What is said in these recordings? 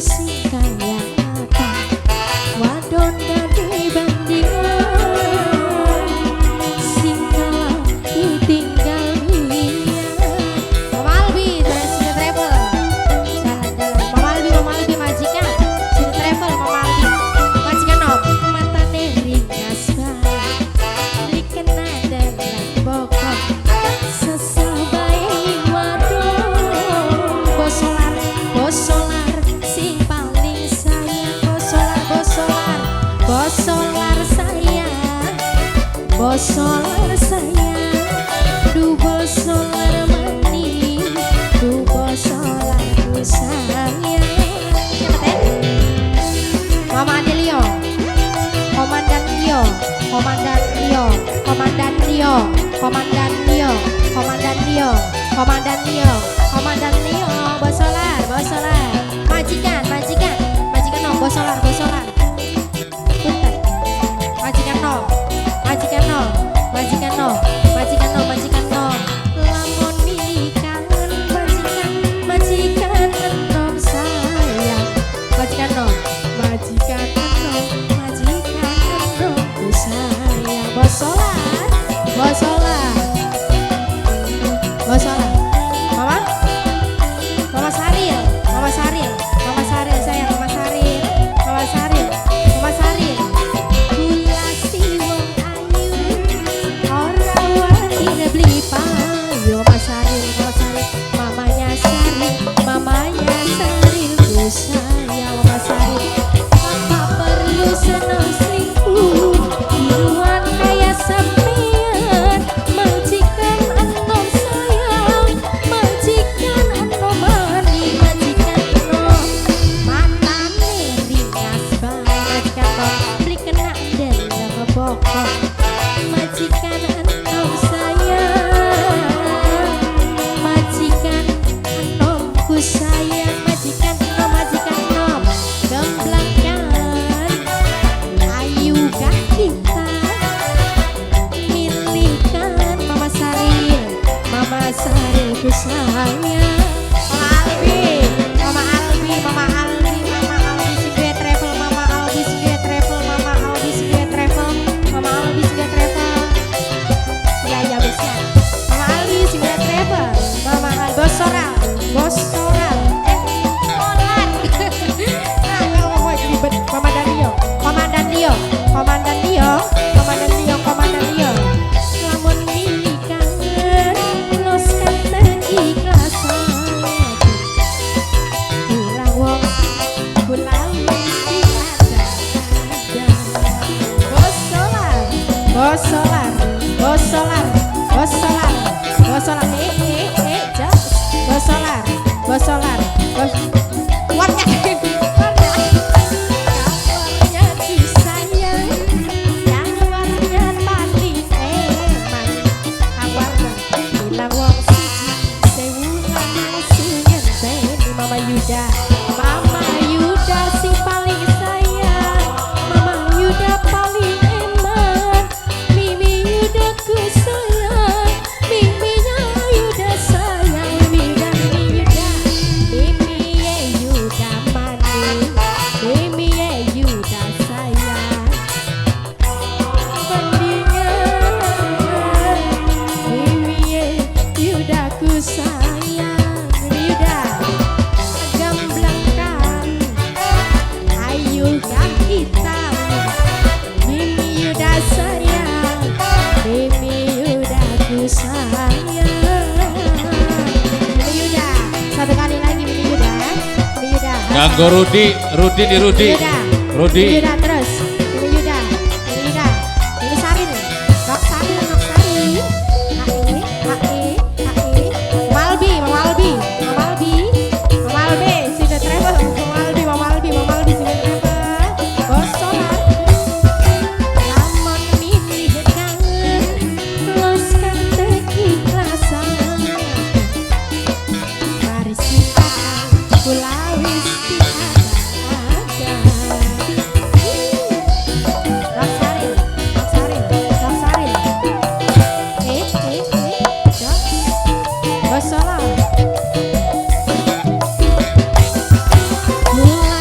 sing kaya apa, wadon dadi bandingan, sing kalah ditinggal biyen. Mama Albi, dari Sini Travel. Jalan-jalan. Mama Albi, Mama Albi majikan. Sini Travel, Mama Albi. Majikan nom. Matane ringas bae, beli kena dalan bokong, sesah bae wadon. Bosolar, bosolar, sing paling sayang. Bosolar, bosolar, bosolar sayang, bosolar sayang, du bosolar manis, du bosolar ku sayang. Siapa teh? Mama Adelio. Komandan Rio, Komandan Rio, Komandan Rio, Komandan Rio, Komandan Rio, Komandan Rio, Komandan Rio, Bosolar, Bosolar, majikan, majikan, majikan no, Bosolar, Bosolar, punten, majikan no, majikan no, majikan no, majikan no, majikan no. Lamun milih kangen majikan, majikan enom sayang, Majikan no, majikan enom, majikan enom ku sayang. Bosolar, Bosolar, Bosolar, Mama, Mama Saril, Mama Saril, Mama Saril sayang, Mama Saril, Mama Saril, Mama Saril. Kula si wong ayu ora wani beli payu. Mama Saril, Mama Saril, mamanya Saril, mamanya Saril ku sayang. Mama Saril, apa perlu senang selingkuh, tiruan kaya sampean. Majikan enom sayang, majikan enom mani, majikan enom matane ringas bae, majikan enom beli kena dalam bokong, majikan enom sayang, majikan enom ku sayang, majikan enom, majikan enom gemblangkan. Ayukah kita milihkan Mama Saril, Mama Saril ku sayang. Mama Albi, Mama Albi, Mama Albi, Mama Albi sing duwe travel, Mama Albi sing duwe travel, Mama Albi sing duwe travel, Mama Albi sing duwe travel. Ya ya bisa. Mama Albi sing duwe travel, Mama Albi Bosoral, Bosoral, eh, Solar. Nah, kalau ngomong ribet. Mama Danio, Komandan Rio, Komandan Rio, Komandan Rio, Komandan Rio. Lamun milih kangen los kanten ikhlasan, ilang wong kula wis diada-ada. Bosolar, Bosolar, Bosolar, Bosolar, Bosolar, eh eh eh, jos, Bosolar, Bosolar, Bos, kuat nggak? Kuat nggak? Kawarnya ku sayang, kawarnya paling eman, Kawarnya, ilang wong siji sewu lanang sing ngenteni. Mama Yuda, Mama Yuda sing paling sayang, Mama Yuda paling eman, Mimi Yuda ku sayang, Miminya Yuda sayang, Mimi Yuda, Mimi Yuda, Mimi ye Yuda manis, Mimi ye Yuda sayang, bandingan Mimi ye Yuda ku sayang. Mimi Yuda, Gemblangkan ayukah kita, Mimi Yuda sayang, Mimi Yuda ku sayang. Mimi Yuda, satu kali lagi Mimi Yuda, Mimi Yuda. Nganggo Rudi, Rudi di Rudi. Mimi Yuda, Rudi. Mimi Yuda terus, Mimi Yuda, Mimi Yuda, Mimi Saril, Nok Saril, Nok Saril, HE, HE, HE, Malbi, Malbi, Malbi, Malbi, sudah travel, Malbi, Malbi, Malbi, sudah travel, Bosolar. Lamun milih kangen los kate ikhlasan, mari sifat kula wis diada-ada. Nok Saril, Nok Saril, Nok Saril, eh, eh, eh, jos, Bosolar. Mula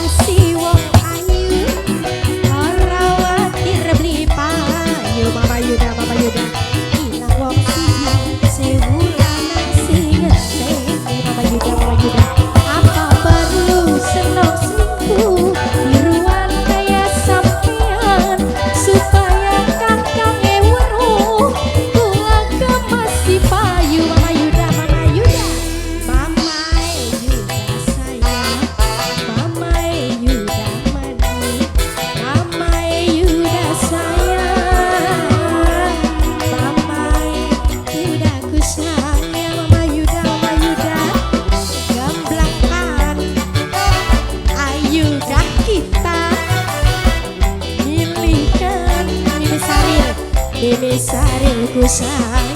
Mimi Saril ku sayang.